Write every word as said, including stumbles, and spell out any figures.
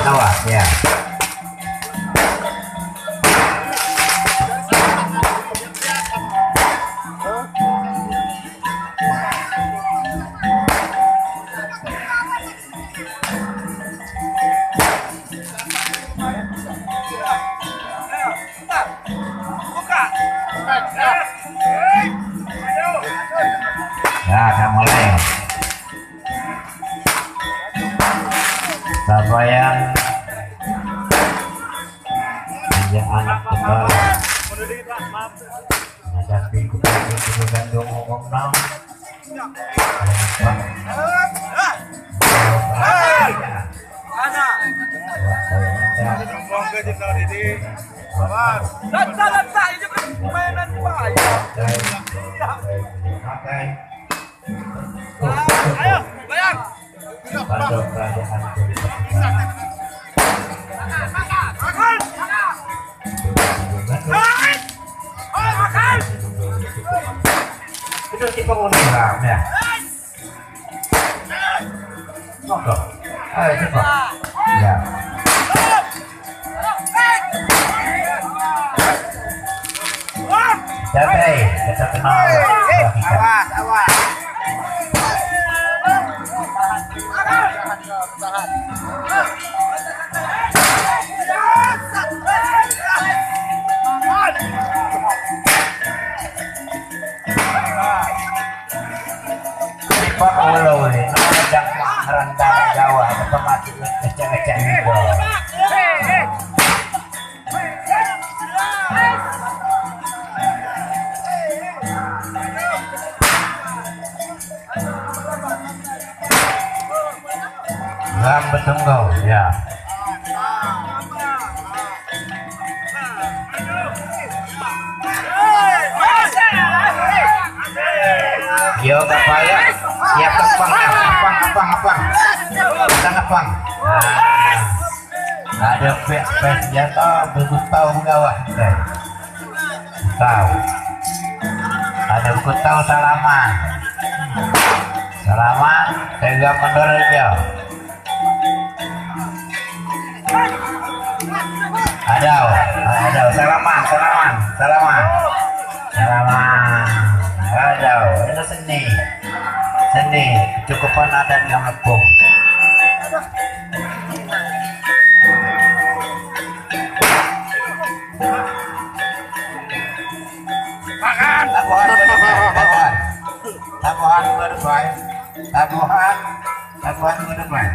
Awas, ya. Ya, dah mulai. Sabayang. Anak tunggal. Hadapi kuda-kuda gandung umum nang. Ayo, bayang. Itu tipe orang, ya. Monggo. Ayo, cepat. Ya. Santai, kita tenang. Awas, awas. Pak Olo ni, nang ngerendang Jawa, apa mati ngecek-ngecek ni, Bos. Lam betunggal, ya. Yo, kapal ya. Siap, kapal, ya. Kapal, kapal, kapal. Kita kapal. Nah. Ada pek, pek senjata, begutau bagawa. Tau. Ada begutau salaman. Salaman, tegak mundur aja. Adau, adau, salaman, salaman, salaman. Salaman. Adau, ini seni. Seni, kecukupan adat di kampung. Tabuhan, tabuhan, tabuhan, tabuhan, tabuhan.